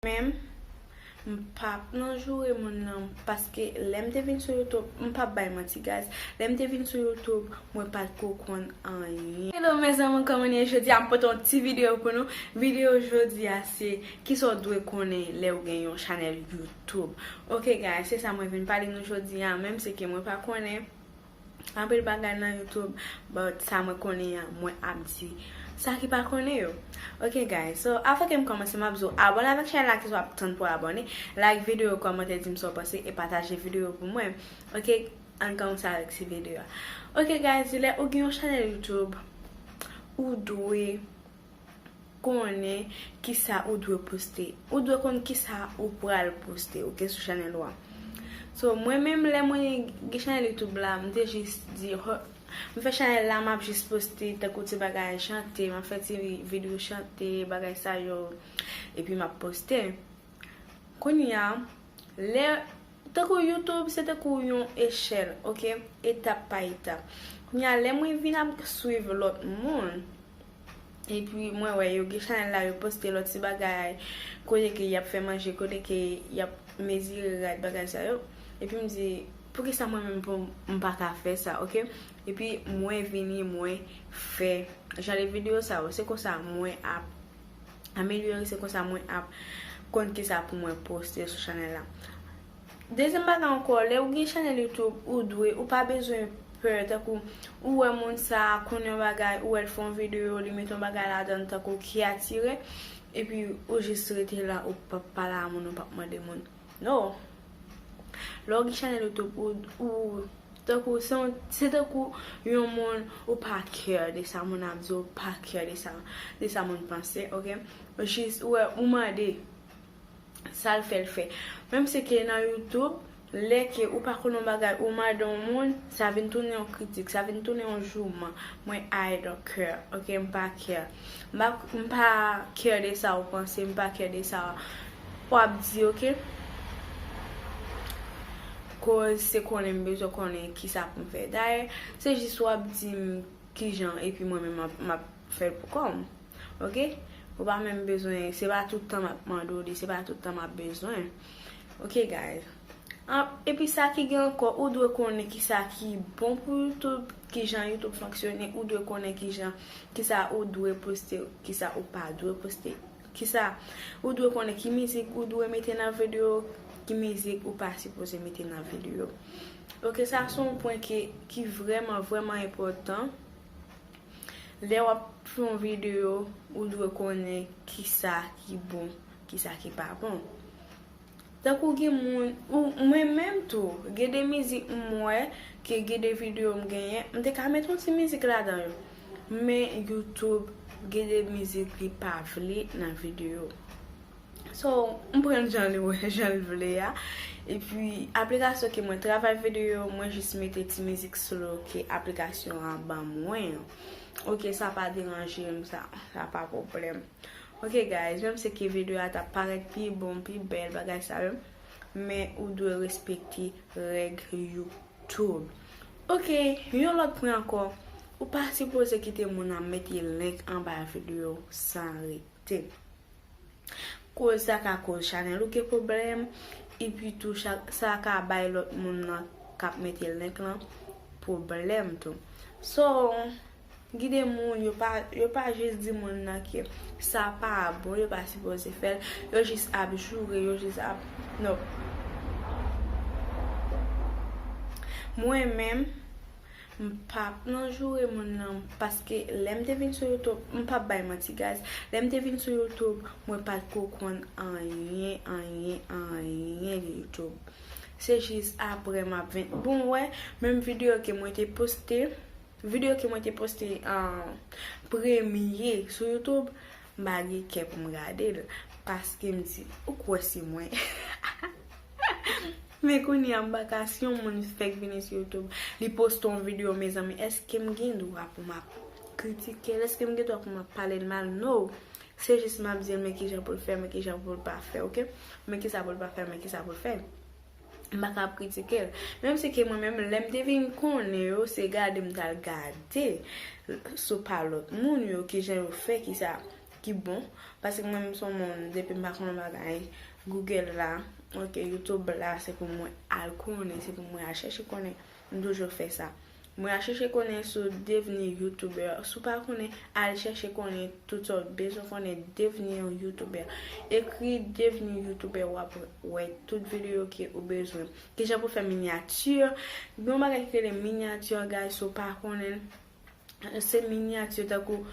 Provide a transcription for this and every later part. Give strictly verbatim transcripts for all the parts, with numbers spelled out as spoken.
Menm, m p ap nan joure moun nan, paske lè m te vin sou YouTube, m p ap bay manti, guys. Lè m te vin sou YouTube, mwen pa t ko konn anyen. Hello, mezanmi, kòman nou ye? Jodi a, m pote yon ti videyo pou nou. Videyo jodi a, se kisa w dwe konnen lè w gen yon chanèl YouTube. Ok, guys, se sa mwen vin pale nou jodi a, menm si ke mwen pa konnen anpil bagay nan YouTube, but sa mwen konnen an, mwen ap di sa ki pa konnen yo. Ok, guys, so, avan ke m kòmanse, m ap di w abòne avèk chanèl la, kisa w ap tann pou abòne, like videyo, kòmante, di m sa w panse, e pataje videyo pou mwen. Ok, ann kòmanse avèk ti videyo a. Ok, guys, lè ou gen yon chanèl YouTube, ou dwe konnen kisa ou dwe poste. Ou dwe konn kisa ou pral poste, ok, sou chanèl ou a. So, mwen menm, lè mwen gen chanèl YouTube la, m te jis di, "Ho, m fè chanèl la, m ap jis poste tankou ti bagay chante, m ap fè ti videyo chante, bagay sa yo, epi m ap poste." Kounye a, lè, tankou YouTube, se tankou yon echèl, ok? Etap pa etap. Kounye a, lè mwen vin ap swiv lòt moun, epi mwen wè yo gen chanèl la, yo poste lòt ti bagay, kote ke y ap fè manje, kote ke y ap mezire rad, bagay sa yo. Epi m di, "Poukisa mwen menm pou m pa ka fè sa, ok?" Epi mwen vini, mwen fè jan de videyo sa yo. Se konsa mwen ap amelyore, se konsa mwen ap konn kisa pou mwen poste sou chanèl la. Dezyèm bagay ankò, lè ou gen chanèl YouTube, ou dwe, ou pa bezwen pè, tankou ou wè moun sa a konn yon bagay, ou wè l fè yon videyo, li mete yon bagay ladan l tankou ki atire, epi ou jis rete la, ou p ap pale a moun, ou p ap mande moun. No. Lè w gen chanèl YouTube, ou, ou, tankou, se yon, se tankou yon moun, ou pa care de sa moun ap di, ou pa care de sa, de sa moun panse, ok? Jis, ou wè, ou mande, sa l fè, l fè. Menm si ke nan YouTube, lè ke ou pa konn yon bagay, ou mande yon moun, sa vin tounen yon kritik, sa vin tounen yon jouman. Mwen, I don't care, ok? M pa care. M pa, m pa care de sa ou panse, m pa care de sa w ap di, ok? Koz se konnen m bezwen konnen kisa pou m fè. Dayè, se jis w ap di m kijan, epi mwen menm m ap, m ap fè l pou kò m. Ok? Ou pa menm bezwen, se pa tout tan m ap mande w li, se pa tout tan m ap bezwen. Ok, guys. An, epi sa ki gen ankò, ou dwe konnen kisa ki bon pou YouTube, kijan YouTube fonksyone, ou dwe konnen kijan, kisa ou dwe poste, kisa ou pa dwe poste, kisa ou dwe konnen, ki mizik ou dwe mete nan videyo, ki mizik ou pa sipoze mete nan videyo. Ok, sa se yon pwen ki, ki vrèman, vrèman enpòtan. Lè w ap fè yon videyo, ou dwe konnen kisa ki bon, kisa ki pa bon. Tankou gen moun, ou, mwen menm tou, gen de mizik m wè, ke gen de videyo m genyen, m te ka met yon ti mizik ladan yo. Men YouTube, gen de mizik li pa vle nan videyo. So, m pran l jan li wè, jan l vle a. Epi, aplikasyon ke mwen travay videyo, mwen jis mete ti mizik slow ke aplikasyon an ban mwen an. Ok, sa pa deranje m, sa, sa pa pwoblèm. Ok, guys, menm si ke videyo a t ap parèt pi bon, pi bèl, bagay sa yo, men ou dwe respekte règ YouTube. Ok, yon lòt pwen ankò, ou pa sipoze kite moun ap mete link anba videyo san rete. Koz sa ka koz chanèl ou gen pwoblèm, epi tou cha-, sa ka bay lòt moun nan k ap mete link lan pwoblèm tou. So, gide moun, yo pa, yo pa jis di moun nan ke sa pa bon, yo pa sipoze fè l, yo jis ap joure, yo jis ap, no. Mwen menm, m p ap nan joure moun nan, paske lè m te vin sou YouTube, m p ap bay manti, guys, lè m te vin sou YouTube, mwen pa t ko konn anyen, anyen, anyen de YouTube. Se jis apre m ap vin, bon, w wè, menm videyo ke mwen te poste, videyo ke mwen te poste an premye sou YouTube, m pa gen kè pou m gade l, paske m di, ou kwè se mwen? Men kounye a, m pa ka, si yon moun fèk vini sou YouTube, li poste yon videyo, mezanmi, èske m gen dwa pou m ap kritike l? Èske m gen dwa pou m ap pale l mal? No. Se jis m ap di l, men kijan pou l fè, men kijan pou l pa fè, ok? Men kisa pou l pa fè, men kisa pou l fè. M pa ka ap kritike l. Menm si ke mwen menm, lè m te vin konnen yo, se gade m t al gade sou pa lòt moun yo, kijan yo fè, kisa, ki bon. Paske mwen menm se yon moun, depi m pa konn yon bagay, Google la, ok, YouTube la, se pou mwen al konnen, se pou mwen al chèche konnen. M toujou fè sa. Mwen al chèche konnen sou devni youtubè. Si w pa konnen, al chèche konnen tout sa w bezwen konnen devni yon youtubè. Ekri devni youtubè, w ap wè tout videyo ke ou bezwen. Kijan pou fè minyati. Gen yon bagay ki rele minyati, guys, si w pa konnen l. Se minyati tankou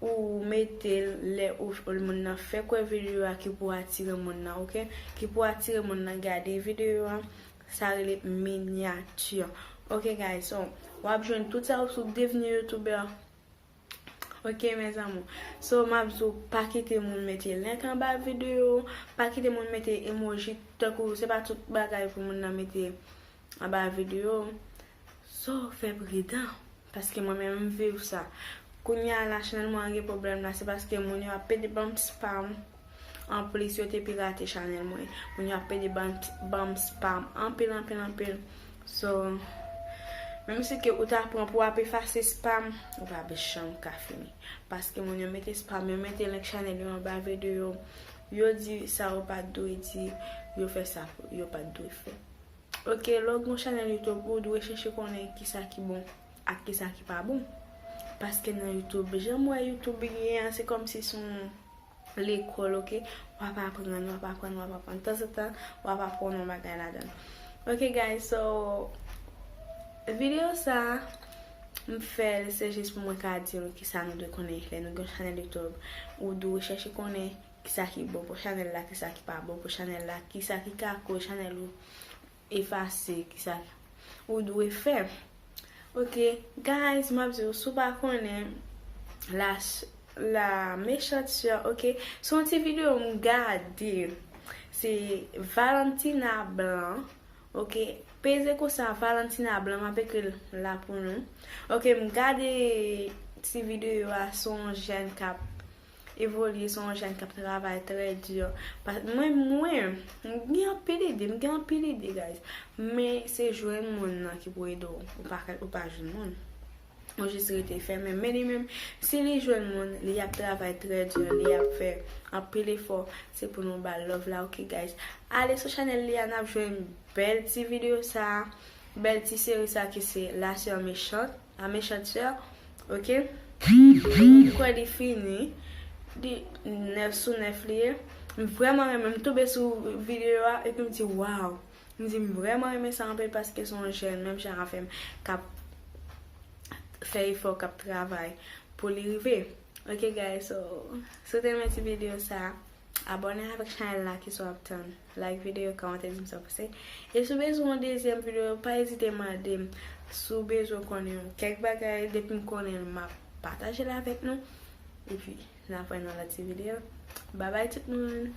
ou mete l lè ou, moun nan fèk wè videyo a ki pou atire moun nan, ok? Ki pou atire moun nan gade videyo a, sa rele minyati. Ok, guys, so, w ap jwenn tout sa sou devni youtubè. Ok, mes amours. So, m ap di w, pa kite moun mete link anba videyo, pa kite moun mete emoji, tankou se pa tout bagay pou moun nan mete anba videyo. So, fè pridan. Paske mwen menm m viv sa. Kounye a la, chanèl mwen an gen pwoblèm la, se paske moun yo ap pede ban m spam. Anplis, yo te pirate chanèl mwen. Moun yo ap pede ban, ban m spam anpil, anpil, anpil. So, menm si ke ou ta pran pou w ap efase spam, ou pa janm ka fini. Paske moun yo mete spam, yo mete link chanèl yo anba videyo. Yo di sa yo pa t dwe di, yo fè sa pou yo pa t dwe fè. Ok, lè w gen yon chanèl YouTube, ou dwe chèche konnen kisa ki bon ak kisa ki pa bon. Paske nan YouTube, jan m wè YouTube ye an, se kòmsi se yon lekòl, ok? W ap aprann, w ap aprann, w ap aprann. Tanzantan, w ap aprann yon bagay ladan l. Ok, guys, so, videyo sa, m fè l, se jis pou mwen ka di nou kisa nou dwe konnen lè nou gen yon chanèl YouTube. Ou dwe chèche konnen kisa ki bon pou chanèl la, kisa ki pa bon pou chanèl la, kisa ki ka koz chanèl ou efase, kisa ou dwe fè. Ok, guys, m ap di w, si w pa konnen, la, la méchante sœur, ok, se yon ti videyo m gade. Se Valentina Blanc, ok, peze konsa, Valentina Blanc, m ap ekri l la pou nou. Ok, m gade ti videyo a, se yon jèn k ap evolye, se yon jèn k ap travay trè di. Pa-, mwen, mwen, m gen anpil ide, m gen anpil ide, guys. Men se jwenn moun nan ki pou ede w. Ou pa, ou pa jwenn moun. Ou jis rete fèmen. Men li menm, si li jwenn moun, li ap travay trè di, li ap fè anpil efò. Se pou nou ba l love la, ok, guys. Ale sou chanèl li a, n ap jwenn bèl ti videyo sa, bèl ti seri sa ki se La Sœur Méchante. La Méchante Sœur, ok? M kwè li fini. Li nèf sou nèf li ye. M vrèman renmen, m tonbe sou videyo a epi m di, "Waw." M di, "M vrèman renmen sa anpil," paske se yon jèn, menm jan avè m, k ap fè efò, k ap travay pou li rive. Ok, guys, so, si w te renmen ti videyo sa, abòne avèk chanèl la, kisa w ap tann. Like videyo, kòmante, di m sa w panse. E si w bezwen yon dezyèm videyo, pa ezite mande m. Si w bezwen konnen yon kèk bagay, depi m konnen l, m ap pataje l avèk nou. Epi, n ap wè nan lòt ti videyo. Babay tout moun!